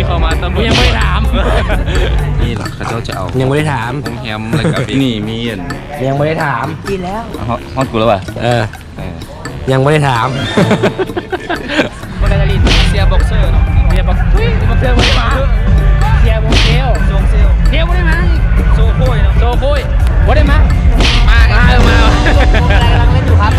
ເຂົ້າມາຕຳຫຼວດ ຍັງບໍ່ໄດ້ຖາມ ນີ້ລະ ເຂົາເຈົ້າຈະເອົາ ຍັງບໍ່ໄດ້ຖາມ ໂຮງແຮມ ແລ້ວກະ ນີ້ມີອັນ ຍັງບໍ່ໄດ້ຖາມ ກິນແລ້ວ ຮອດ ຮອດກູແລ້ວຫວາ ເອີ ເອີ ຍັງບໍ່ໄດ້ຖາມ ບໍ່ໄດ້ຫຼິ້ນ ເສຍບັອກເຊີເນາະ ເສຍບັອກ ອຸ້ຍ ບັອກເຊີບໍ່ໄດ້ມາ ເສຍວົງເຊວ ວົງເຊວ ເຊວບໍ່ໄດ້ມາ ໂຊໂຄ້ຍເນາະ ໂຊໂຄ້ຍ ບໍ່ໄດ້ມາ ມາ ມາ ເອີ ມາ ກຳລັງຫຼິ້ນຢູ່ຄັບ.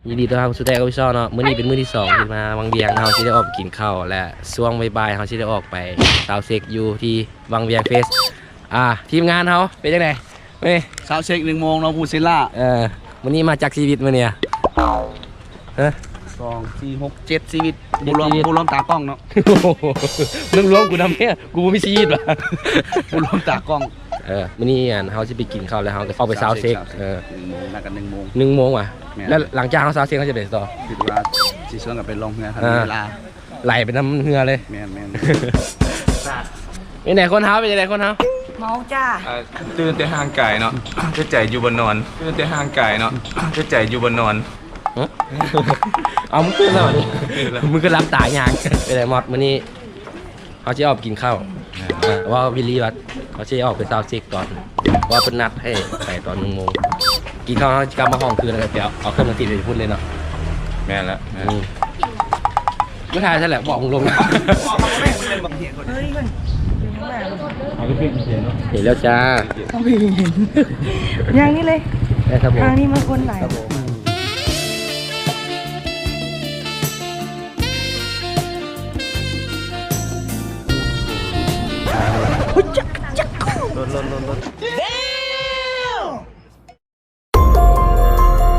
ຍິນດີຕ້ອນຮັບສູ່ແຕກອອບຟິຊອນເນາະ ມື້ນີ້ເປັນມື້ທີສອງທີ່ມາວັງວຽງ ເຮົາຊິໄດ້ອອກໄປກິນເຂົ້າ ແລະ ຊ່ວງບ່າຍໆ ເຮົາຊິໄດ້ອອກໄປຊາວເຊັກຢູ່ທີ່ວັງວຽງເຟສ ອ່າ ທີມງານເຮົາເປັນຈັ່ງໃດ? ເອີ ຊາວເຊັກໜຶ່ງໂມງເນາະ ພູເຊລາ ເອີ ມື້ນີ້ມາຈັກຊີວິດມື້ນີ້ ຮະ ສອງ ສີ່ ຫົກ ເຈັດຊີວິດ ເຈັດ ບໍ່ລວມ ຊີວິດ ບໍ່ລວມຕາກ້ອງເນາະ ມຶງລວມກູນຳແທ້ ກູບໍ່ມີຊີວິດຫວາ ບໍ່ລວມຕາກ້ອງ ເອີ ມື້ນີ້ອັນ ເຮົາຊິໄປກິນເຂົ້າ ແລ້ວເຮົາກໍອອກໄປຊາວເຊັກ ຊາວເຊັກ ເອີ ໜຶ່ງໂມງ ນັດກັນໜຶ່ງໂມງ ໜຶ່ງໂມງຫວາ ແມ່ນ ແລ້ວຫຼັງຈາກເຮົາຊາວເຊັກ ເຮົາຈະໄປໃສຕໍ່? ຄິດວ່າຊິຊວນກັນໄປລ່ອງເຮືອ ຄັນມີເວລາ ອ່າ ໄຫຼໄປນຳເຮືອເລີຍ ແມ່ນໆ ເປັນຈັ່ງໃດຄົນເຮົາ ເປັນຈັ່ງໃດຄົນເຮົາ? ເມົາຈ້າ ເອີ ຕື່ນແຕ່ຮ່າງກາຍເນາະ ແຕ່ໃຈຢູ່ບ່ອນນອນ ຕື່ນແຕ່ຮ່າງກາຍເນາະ ແຕ່ໃຈຢູ່ບ່ອນນອນ ຮະ ເອົາ ມຶງຕື່ນແລ້ວຫວານີ້ ຕື່ນແລ້ວ ມຶງກໍຫຼັບຕາຍ່າງ ເປັນໃດມອດ ມື້ນີ້ເຮົາຊິອອກໄປກິນເຂົ້າ ເອີ ເວົ້າວິລລີວ່າເຮົາຊິອອກໄປຊາວເຊັກຕອນ ເພາະວ່າເພິ່ນນັດໃຫ້ໄປຕອນໜຶ່ງໂມງ ກິນເຂົ້າເຮົາຊິກັບມາຫ້ອງຄືນ ແລ້ວກໍໄປເອົາ ເອົາເຄື່ອງມາຕິດໄວ້ພຸ້ນເລີຍເນາະ ແມ່ນແລ້ວ ແມ່ນ ອືມ ບໍ່ຖ່າຍຊັ້ນແຫຼະ ບອກຕົງໆ ເຫັນແລ້ວຈ້າ ຍ່າງນີ້ເລີຍ ໄດ້ຄັບຜົມ ທາງນີ້ມາຄົນຫຼາຍ ຄັບຜົມ.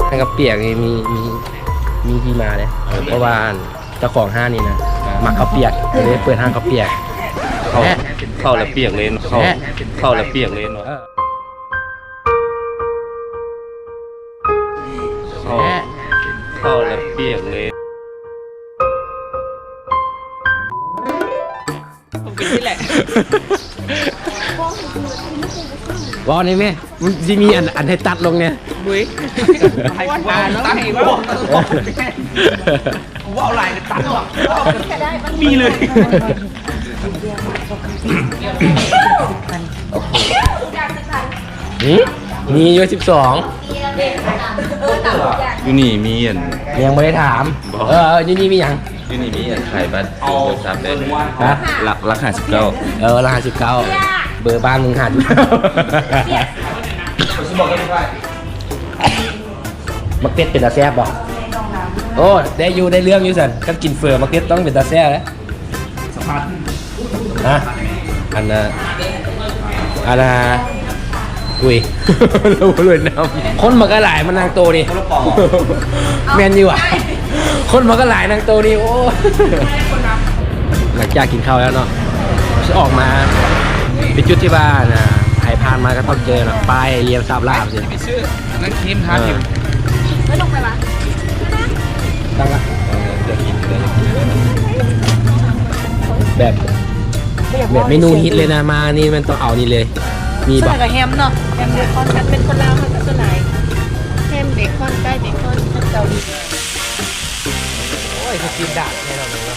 ຮ້ານເຂົ້າປຽກນີ້ມີ ມີ ມີທີ່ມາເດ້ ເອີ ເພາະວ່າອັນ ເຈົ້າຂອງຮ້ານນີ້ນະ ເອີ ມັກເຂົ້າປຽກ ເລີຍເປີດຮ້ານເຂົ້າປຽກ ເຂົ້າ ເຂົ້າແລ້ວປຽກເລີຍ ເຂົ້າ ເຂົ້າແລ້ວປຽກເລີຍ ເອີ. ເຂົ້າ ເຂົ້າແລ້ວປຽກເລີຍ ເປັນນີ້ແຫຼະ ເວົ້າໄດ້ແມ ມັນຊິມີອັນ ອັນໃຫ້ຕັດລົງແນ ບຸ້ຍ ເວົ້າ ເວົ້າຫຼາຍຕັດອອກ ມີເລີຍ. ຫື ມີຢູ່ສິບສອງ ຢູ່ນີ້ມີອັນ ຍັງບໍ່ໄດ້ຖາມ ບໍ່ ເອີ ຢູ່ນີ້ມີຫຍັງ? ຢູ່ນີ້ມີອັນຂາຍບັດໂທລະສັບເດ້ ຮະ ຫຼັກ ຫຼັກຫ້າສິບເກົ້າ ເອີ ຫຼັກຫ້າສິບເກົ້າ ເບີບ້ານມຶງຫາ ໝາກເຕັດເປັນຕາແຊບບໍ່? ໂອ້ ໄດ້ຢູ່ ໄດ້ເລື່ອງຢູ່ຊັ້ນ ຄັນກິນເຝີໝາກເຕັດຕ້ອງເປັນຕາແຊບເດ້. ສະພາບ ຮະ ອັນນ່າ ອັນນ່າ ອຸ້ຍ ລົງມາເລີຍນ້ຳ ຄົນມັນກໍຫຼາຍ ມານັ່ງໂຕນີ້ ແມ່ນຢູ່ຫວາ ຄົນມັນກໍຫຼາຍ ນັ່ງໂຕນີ້ ໂອ້ ຫຼັງຈາກກິນເຂົ້າແລ້ວເນາະ ຊິອອກມາເປັນຈຸດທີ່ວ່າ ອັນນ່າ ໃຜຜ່ານມາກໍຕ້ອງເຈີເນາະ ປ້າຍລຽນສາບລາບ ອັນນັ້ນຄຣີມທາຜິວ ເອີ ແລ້ວລົງໄປວະ ຕັ້ງລະ ເອີ ແບບ ແບບເມນູຮິດເລີຍນະ ມານີ້ແມ່ນຕ້ອງເອົານີ້ເລີຍ ມີບໍ່? ສ່ວນຫຼາຍກໍແຮມເນາະ ແຮມເບຄອນ ຄັນເປັນຄົນລາວເຮົາກໍສ່ວນຫຼາຍ ແຮມເບຄອນ ໄກ່ເບຄອນ ເກົາຫຼີ ໂອ້ຍ ຄືກິນດາດແນ່ນອນເລີຍເນາ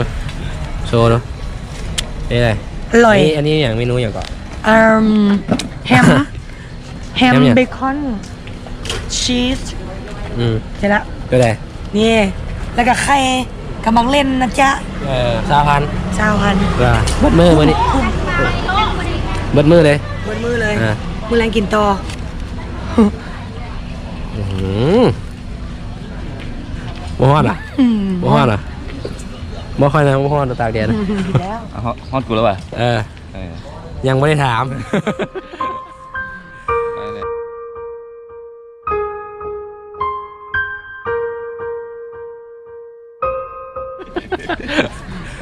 ະ. ໂຊເນາະ ເປັນໄງ? ອະລ່ອຍ ອັນນີ້ຫຍັງ? ເມນູຫຍັງເກາະ? ເອີ່ມ ແຮມ ແຮມ ແຮມຫຍັງ? ເບຄອນ ຊີສ ອືມ ເສັດລະ ເປັນໃດ? ນີ້ ແລ້ວກະໄຂ່ ກະໝາກເລັ່ນນະຈ໊ະ ເອີ ຊາວພັນ ຊາວພັນ ເບິດມື້ມື້ນີ້ ເບິດມື້ເລີຍ ເບິດມື້ເລີຍ ເອີ ມື້ແລງກິນຕໍ່ ອື ອື. ບໍ່ຮ້ອນຫວາ? ບໍ່ຮ້ອນຫວາ? ບໍ່ຄ່ອຍນະ ບໍ່ຮ້ອນ ຕາກແດດນະ. ແລ້ວ ຮອດ ຮອດກູແລ້ວຫວາ? ເອີ ເອີ ຍັງບໍ່ໄດ້ຖາມ.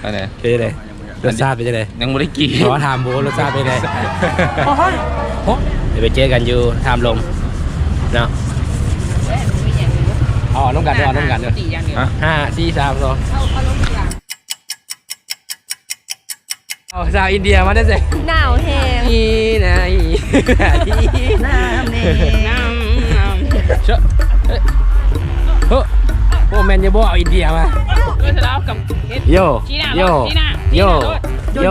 ອັນນີ້ ເປັນຈັ່ງໃດ? ລົດຊາດເປັນຈັ່ງໃດ? ຍັງບໍ່ໄດ້ກິນ. ຂໍຖາມໂບ ລົດຊາດເປັນຈັ່ງໃດ? ໂອ້ຍ ໂອ້ ດຽວໄປເຈີກັນຢູ່ທາມລົມເນາະ. ເອົາ ເອົານຳກັນເດີ ເອົານຳກັນເດີ. ຫ້າ ສີ່ ສາມ ສອງ ເອົາ ເອົາລົງດີກວ່າ. ເອົາ ສາວອິນເດຍມາແຕ່ໃສ? ໜາວແຮງ. ອີນາອີ ນ້ຳແດ່ ນ້ຳ ນ້ຳ ເຊ ເອີ ໂອ້ ແມ່ນຢູ່ບໍ່? ເອົາອິນເດຍມາ. ໂຢ ໂຢ ໂຢ ໂຢ.